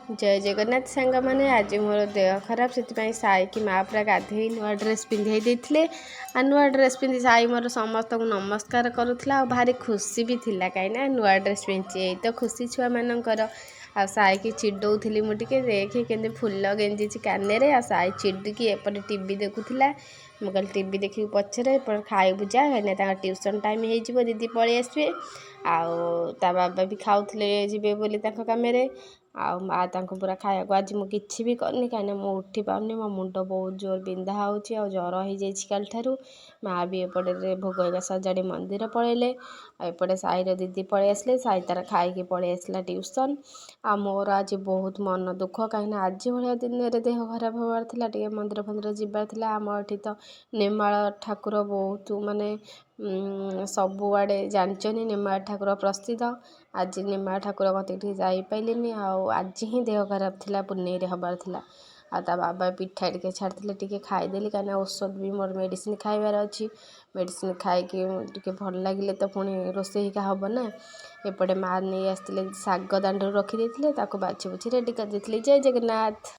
ଜୟ ଜଗନ୍ନାଥ ସାଙ୍ଗମାନେ। ଆଜି ମୋର ଦେହ ଖରାପ, ସେଥିପାଇଁ ସାଇକି ମା ପୁରା ଗାଧେଇ ନୂଆ ଡ୍ରେସ୍ ପିନ୍ଧେଇ ଦେଇଥିଲେ। ଆଉ ନୂଆ ଡ୍ରେସ୍ ପିନ୍ଧି ସାଇ ମୋର ସମସ୍ତଙ୍କୁ ନମସ୍କାର କରୁଥିଲା ଆଉ ଭାରି ଖୁସି ବି ଥିଲା, କାହିଁକିନା ନୂଆ ଡ୍ରେସ୍ ପିନ୍ଧିଛି। ଏଇ ତ ଖୁସି ଛୁଆମାନଙ୍କର। ଆଉ ସାଇକି ଚିଡ଼ଉଥିଲି ମୁଁ ଟିକେ, ଦେଖେ କେମିତି ଫୁଲ ଗେଞ୍ଜିଛି କାନରେ। ଆଉ ସାଇ ଚିଡ଼ିକି ଏପଟେ ଟିଭି ଦେଖୁଥିଲା। ମୁଁ କହିଲି ଟିଭି ଦେଖିବୁ ପଛରେ, ଏପଟେ ଖାଇବୁ ଯା, କାହିଁକିନା ତାଙ୍କ ଟ୍ୟୁସନ୍ ଟାଇମ୍ ହେଇଯିବ, ଦିଦି ପଳେଇ ଆସିବେ। ଆଉ ତା ବାବା ବି ଖାଉଥିଲେ ଯିବେ ବୋଲି ତାଙ୍କ କାମରେ, ଆଉ ମା ତାଙ୍କୁ ପୁରା ଖାଇବାକୁ। ଆଜି ମୁଁ କିଛି ବି କରିନି, କାହିଁକିନା ମୁଁ ଉଠି ପାରୁନି, ମୋ ମୁଣ୍ଡ ବହୁତ ଜୋର ବିନ୍ଧା ହେଉଛି ଆଉ ଜ୍ୱର ହେଇଯାଇଛି କାଲିଠାରୁ। ମା ବି ଏପଟରେ ଭୋଗ ହେରିକା ସଜାଡ଼ି ମନ୍ଦିର ପଳେଇଲେ। ଆଉ ଏପଟେ ସାଇର ଦିଦି ପଳେଇ ଆସିଲେ। ସାଇ ତାର ଖାଇକି ପଳେଇ ଆସିଲା ଟ୍ୟୁସନ୍। ଆଉ ମୋର ଆଜି ବହୁତ ମନ ଦୁଃଖ, କାହିଁକିନା ଆଜି ଭଳିଆ ଦିନରେ ଦେହ ଖରାପ ହେବାର ଥିଲା, ଟିକେ ମନ୍ଦିର ଫନ୍ଦିର ଯିବାର ଥିଲା। ଆମ ଏଠି ତ ନେମାଳ ଠାକୁର ବହୁତ, ମାନେ ସବୁଆଡ଼େ ଜାଣିଛନ୍ତି ନେମାଳ ଠାକୁର ପ୍ରସିଦ୍ଧ। ଆଜି ନେମାଳ ଠାକୁର କତିକି ଟିକେ ଯାଇପାରିଲିନି। ଆଉ ଆଜି ହିଁ ଦେହ ଖରାପ ଥିଲା, ପୁନେଇରେ ହେବାର ଥିଲା। ଆଉ ତା ବାବା ପିଠା ଟିକେ ଛାଡ଼ିଥିଲେ, ଟିକେ ଖାଇଦେଲି, କାହିଁକିନା ଔଷଧ ବି ମୋର ମେଡ଼ିସିନ୍ ଖାଇବାର ଅଛି। ମେଡ଼ିସିନ୍ ଖାଇକି ଟିକେ ଭଲ ଲାଗିଲେ ତ ପୁଣି ରୋଷେଇ ହେଇକା ହେବ ନା। ଏପଟେ ମା ନେଇ ଆସିଥିଲେ ଶାଗ, ଦାଣ୍ଡରୁ ରଖିଦେଇଥିଲେ, ତାକୁ ବାଛି ବୁଛି ରେଡ଼ି କରିଦେଇଥିଲି। ଜୟ ଜଗନ୍ନାଥ।